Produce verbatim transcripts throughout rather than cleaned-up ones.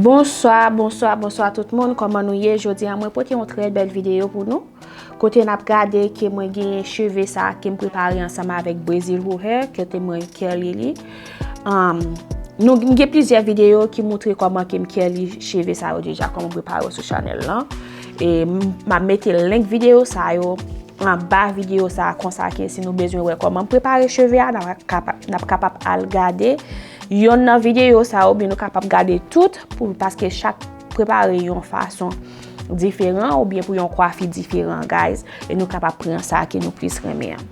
Bonswa, bonswa, bonswa tout moun. Kòman nou ye? Jodi a, mwen pote yon trè bèl videyo pou nou. Kote n ap gade ke mwen gen cheve sa ke m prepare ansanm avèk Brazil Who Hair, kote mwen curly li. Um, nou, m gen plizyè videyo ki moutre kòman ke m curly cheve sa yo deja, kòman m prepare yo sou chanèl lan. E m, m ap mete link videyo sa yo anba videyo sa a, konsa ke si nou bezwen wè kòman m prepare cheve a, n ap kapa-, n ap kapab al gade yonn nan videyo sa yo, oubyen nou kapab gade tout, pou, paske chak prepare yon fason diferan oubyen pou yon kwafi diferan, guys, e nou kapab pran sa ke nou plis renmen an.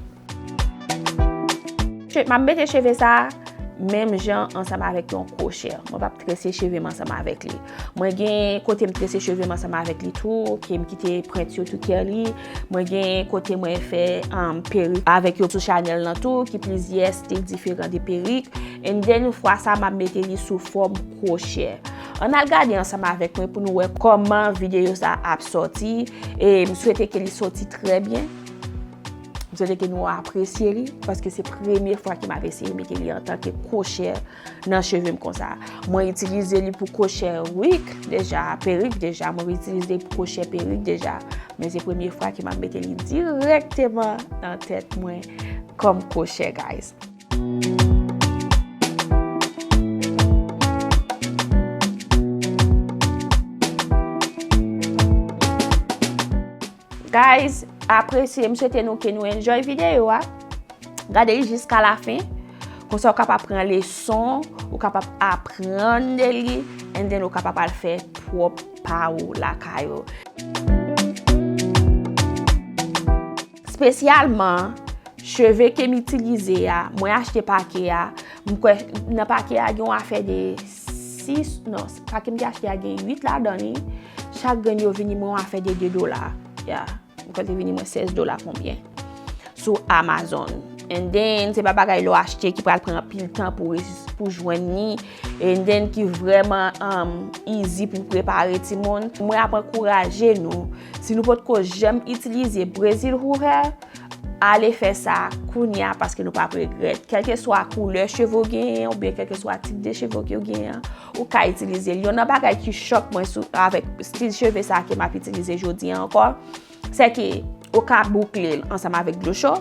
Che-, m ap mete cheve sa a menm jan ansanm avèk yon kwochè. Mwen p ap trese cheve m ansanm avèk li. Mwen gen kote m trese cheve m ansanm avèk li tou, ke m kite prent yo tou curly. Mwen gen kote mwen fè, um, perik avèk yo sou chanèl lan tou, ki plizyè stil diferan de perik. And then, fwa sa, m ap mete li sou fòm kwochè. Ann al gade ansanm avèk mwen pou nou wè kòman videyo sa ap sòti. E m swete ke li sòti trè byen. M swete ke nou apresye li, paske se premye fwa ke m ap eseye mete li antanke kwochè nan cheve m konsa. Mwen itilize li pou kwochè wig deja, perik deja, mwen itilize li pou kwochè perik deja. Men se premye fwa ke m ap mete li dirèkteman nan tèt mwen kòm kwochè, guys. Guys, apresye, m swete nou ke nou enjoy videyo a. Gade li jiska lafen. Konsa ou kapab pran leson, ou kapab aprann de li, and then ou kapab al fè pwòp pa ou lakay ou. Espesyalman, cheve ke m itilize a, mwen achte pake a, m kwè nan pake a gen yon afè de sis, non, pake m te achte a gen uit ladan li. Chak grenn yo vini mwen yon afè de de dola. Yeah. M kwè te vini mwen sèz dola konbyen sou Amazon. And then, se pa bagay lè w achte ki pral pran anpil tan pou resi-, pou jwenn li. And then, ki vrèman, um, easy pou prepare timoun. Mwen ap ankouraje nou, si nou potko janm itilize Brazil Who Hair, ale fè sa kounya paske nou p ap regrèt. Kèlkeswa koulè cheve w genyen oubyen kèlkeswa tip de cheve w genyen, ou ka itilize l. Youn nan bagay ki chòk mwen sou, avèk stil cheve sa ke m ap itilize jodi a ankò, se ke ou ka boukle l ansanm avèk dlo cho,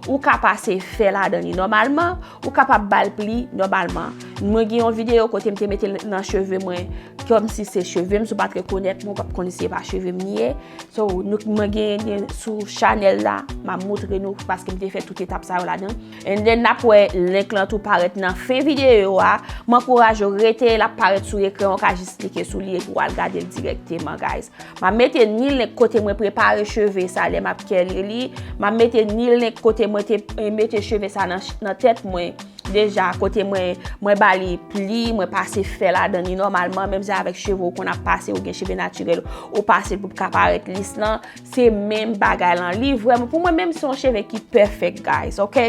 ou ka pase fè ladan li nòmalman, ou kapab ba l pli nòmalman. Mwen gen yon videyo kote m te mete l nan cheve mwen, kòmsi se cheve m, si w pa t rekonèt mwen, ou p ap konnen si se pa cheve m li ye. So, nou, mwen gen, gen sou chanèl la, m ap moutre nou, paske m te fè tout etap sa yo ladan. And then, n ap wè link lan tou parèt nan fen videyo a. M ankouraje w rete, l ap parèt sou ekran, ou ka jis klike sou li epi w al gade l dirèkteman, guys. M ap mete ni link kote mwen prepare cheve sa lè m ap curly li. M ap mete ni link kote mwen te, eh, mete cheve sa nan, nan tèt mwen. Deja, kote mwen, mwen ba li pli, mwen pase fè ladan li nòmalman, menm jan avèk cheve w konn ap pase, ou gen cheve natirèl, ou pase l pou ka parèt lis lan, se menm bagay lan. Li vrèman, pou mwen menm, se yon cheve ki pèfèk, guys, ok?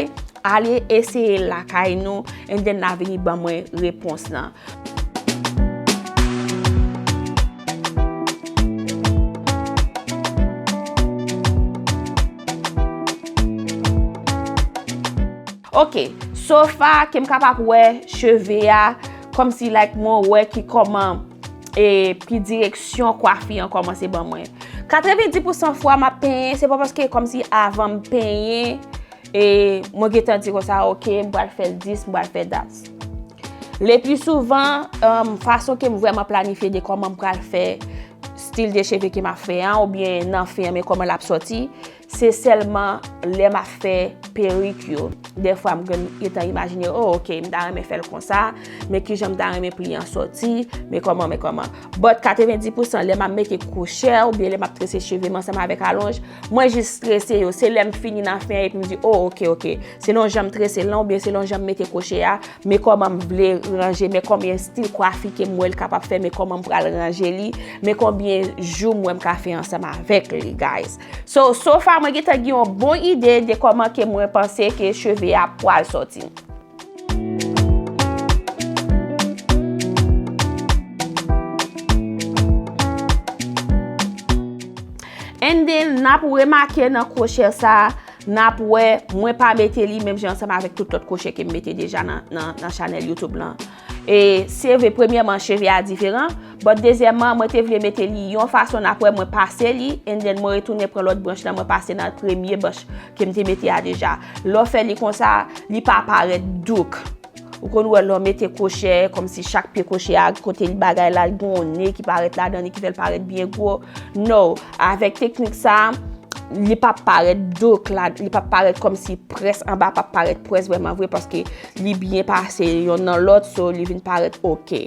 Ale eseye l lakay nou, and then n a vini ban mwen repons lan. Ok, so far ke m kapab wè cheve a, kòmsi, like, mwen wè ki kòman, e, ki direksyon kwafi an kòmanse ban mwen. Katrevenndis pousan fwa m ap penyen, se pa paske kòmsi avan m penyen, e, mwen gentan di konsa, ok, m pral fè l dis, m pral fè dat. Le pli souvan, um, fason ke m vrèman planifye de kòman m pral fè stil de cheve ke m ap fè an, oubyen nan fen an, men kòman l ap sòti, se sèlman lè m ap fè perik yo. Dèfwa, m gen-, gentan imajine, oh, ok, m ta renmen fè l konsa, men kijan m ta renmen pli an sòti, men kòman, men kòman. But katrevenndis pousan lè m ap mete kwochè oubyen lè m ap trese cheve m ansanm avèk alonj, mwen jis trese yo. Se lè m fini nan fen an epi m di, oh, ok, ok. Selon jan m trese l lan oubyen selon jan m mete kwochè a, men kòman m vle ranje, men konbyen stil kwafi ke m wè l kapab fè, men kòman m pral ranje li, men konbyen jou m wè m ka fè ansanm avèk li, guys. So, so far, mwen gentan gen yon bon ide de kòman ke mwen panse ke cheve a pral sòti. And then, n ap remake nan kwochè sa, n ap wè, mwen pa mete li menm jan ansanm avèk tout lòt kwochè ke m mete deja nan, nan, nan chanèl YouTube lan. E se vre, premyèman, cheve a diferan, but dezyèmman, mwen te vle mete li yon fason, n ap wè mwen pase li, and then mwen retounen pran lòt branch la, mwen pase nan premye branch ke m te mete a deja. Lè w fè li konsa, li pa parèt douk. Ou konn wè lè w mete kwochè, kòmsi chak pye kwochè a, kote li bagay la, li gen yon ne ki parèt ladan li, ki fè l parèt byen gwo. No, avèk teknik sa, li p ap parèt douk la, li p ap parèt kòmsi près anba p ap parèt près vrèman vre, paske li byen pase yonn nan lòt, so li vin parèt oke.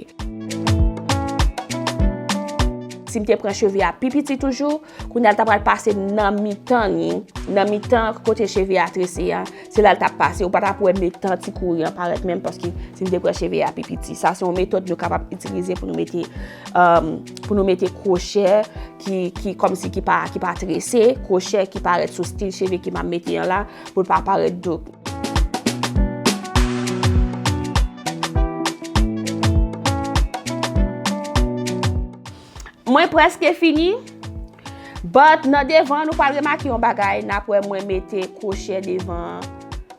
Si m te pran cheve a pi piti toujou, kounye a l ta pral pase nan mitan li, nan mitan kote cheve a trese a, se la l t ap pase. Ou pa t ap wè mitan ti kouri an parèt menm, paske si m te pran cheve a pi piti. Sa se yon metòd nou kapab itilize pou nou mete, um, pou nou mete kwochè ki, ki kòmsi ki pa, ki pa trese, kwochè ki parèt sou stil cheve ke m ap mete an la, pou l pa parèt douk. Mwen prèske fini, but nan devan nou pral remake yon bagay, n ap wè mwen mete kwochè devan an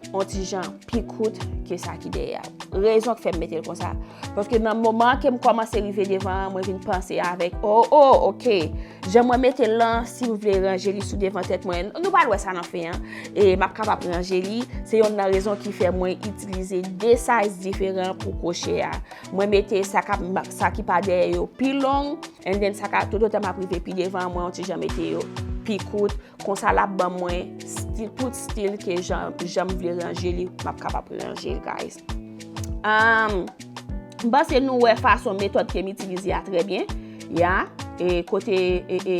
yon ti jan pi kout ke sa ki dèyè a. Rezon k fè m mete l konsa, paske nan moman ke m kòmanse rive devan an, mwen vin panse avèk, oh, oh, oke, jan mwen mete l lan, si m vle ranje li sou devan tèt mwen, nou pral wè sa nan fen an, e m ap kapab ranje li. Se yonn nan rezon ki fè mwen itilize de size diferan pou kwochè a. Mwen mete sa k ap, sa ki pa dèyè yo pi long, and then sa ka, toutotan m ap rive pi devan, mwen yon ti jan mete yo pi kout. Konsa l ap ban mwen stil, tout stil ke jan, jan m vle ranje li, m ap kapab ranje l, guys. Um, m panse nou wè fason, metòd ke m itilize a trè byen. Ya, e kote, e, e,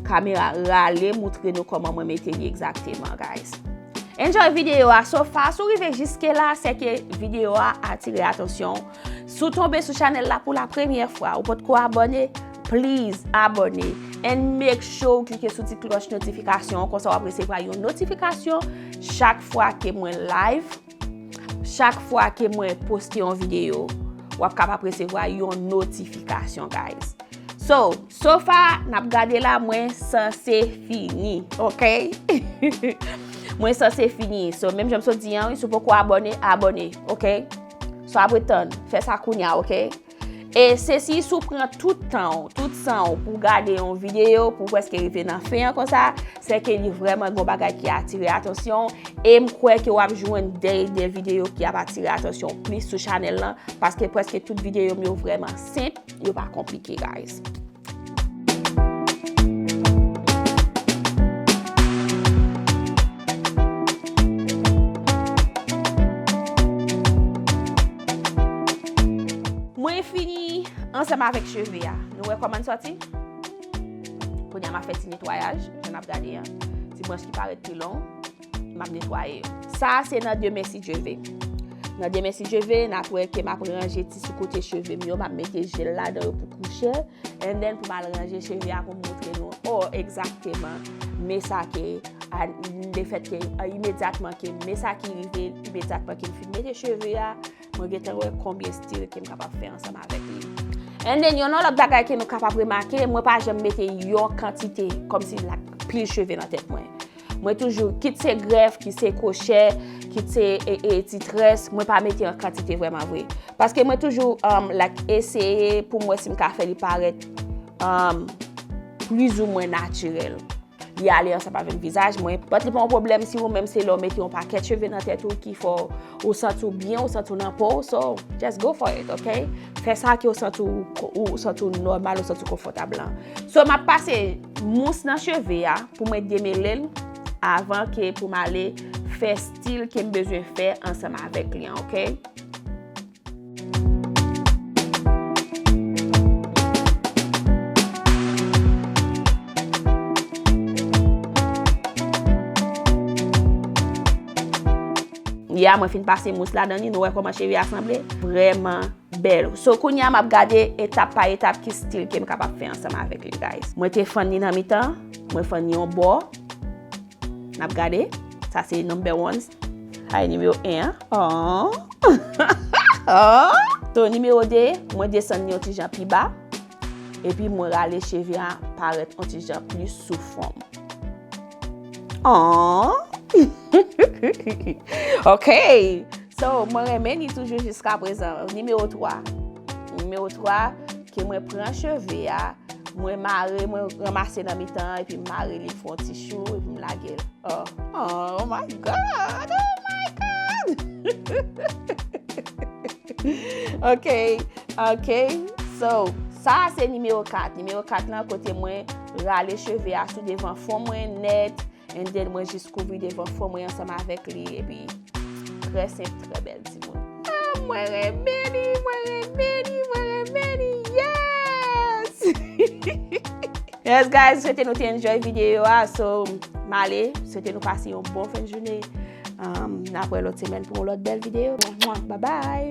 kamera rale, montre nou kòman mwen mete li egzakteman, guys. Enjoy videyo a so far. Si w rive jiske la, se ke videyo a atire atansyon w. Si w tonbe sou chanèl la pou la premyè fwa, ou potko abòne, please abòne. And make sure w klike sou ti klòch notifikasyon an, konsa w ap resevwa yon notifikasyon chak fwa ke mwen live, chak fwa ke mwen poste yon videyo, w ap kapab resevwa yon notifikasyon, guys. So, so far, n ap gade la, mwen sanse fini, oke? Mwen sanse fini. So, menm jan m sot di an, wi, si w poko abòne, abòne, oke? So, ap ret tann, fè sa kounye a, oke? E se si, si w pran tout tan w, tout san w pou w gade yon videyo, pou w prèske rive nan fen an konsa, se ke li vrèman gen yon bagay ki atire atansyon w, e m kwè ke w ap jwenn de, de videyo ki ap atire atansyon w plis sou chanèl lan, paske prèske tout videyo m yo vrèman senp, yo pa konplike, guys. Mwen fini ansanm avèk cheve a. Nou wè kòman l sòti? Kounye a m ap fè ti netwayaj, jan n ap gade an. Ti branch ki parèt pi long, m ap netwaye yo. Sa a se nan demen si Dye ve. Nan demen si Dye ve, n ap wè ke m ap ranje ti sou kote cheve m yo, m ap mete jèl ladan yo pou kouche. And then pou m al ranje cheve a pou m montre nou, oh, egzakteman. Men sa ke, a, lefèt ke, a, imedyatman ke, men sa ki rive, imedyatman ke m fin mete cheve a, mwen gentan wè konbyen stil ke m kapab fè ansanm avèk li. And then, yon lòt bagay ke nou kapab remake, mwen pa janm mete yon kantite, kòmsi, like, pil cheve nan tèt mwen. Mwen toujou, kit se grèf, kit se kwochè, kit se, e, e, ti très, mwen pa mete an kantite vrèman vre. Paske mwen toujou, um, like, eseye pou m wè si m ka fè li parèt, um, plizoumwen natirèl. Li ale ansanm avèk vizaj mwen. But li pa yon pwoblèm si ou menm se lè w mete yon pakèt cheve nan tèt ou ki fè w, ou santi w byen, ou santi w nan po w. So, just go for it, oke? Fè sa ke w santi w, ou santi w nòmal, ou santi w konfòtab lan. So, m ap pase mous nan cheve a pou mwen demele l avan ke pou m ale fè stil ke m bezwen fè ansanm avèk li an, oke? Ya, mwen fin pase mous ladan li, nou wè kòman cheve a sanble? Vrèman bèl. So, kounye a m ap gade etap pa etap ki stil ke m kapab fè ansanm avèk li, guys. Mwen te fann li nan mitan, mwen fann li yon bò. N ap gade. Sa se number one. Sa e nimewo en an. Oh. Oh. So, nimewo de, mwen desann li yon ti jan pi ba. Epi mwen rale cheve a parèt yon ti jan plis sou fòm. Oh. Ok. So, mwen renmen li toujou jiska prezan. Nimewo twa. Nimewo twa, ke mwen pran cheve a, mwen mare, mwen ranmase nan mitan an, epi m mare li, m fè yon ti chou, epi m lage l. Oh, oh my God, oh my God. Ok, ok. So, sa a se nimewo kat. Nimewo kat lan, kote mwen rale cheve a sou devan fon mwen nèt, and then mwen jis kouvri devan fon mwen ansanm avèk li, epi trè senp, trè bèl timoun. Ah, mwen renmen li, mwen renmen li, mwen renmen li. Yes! Yes, guys, swete nou te enjoy videyo a. So, m ale, swete nou pase yon bon fen de jounen. Um, n ap wè lòt semèn pou yon lòt bèl videyo. Bye bye!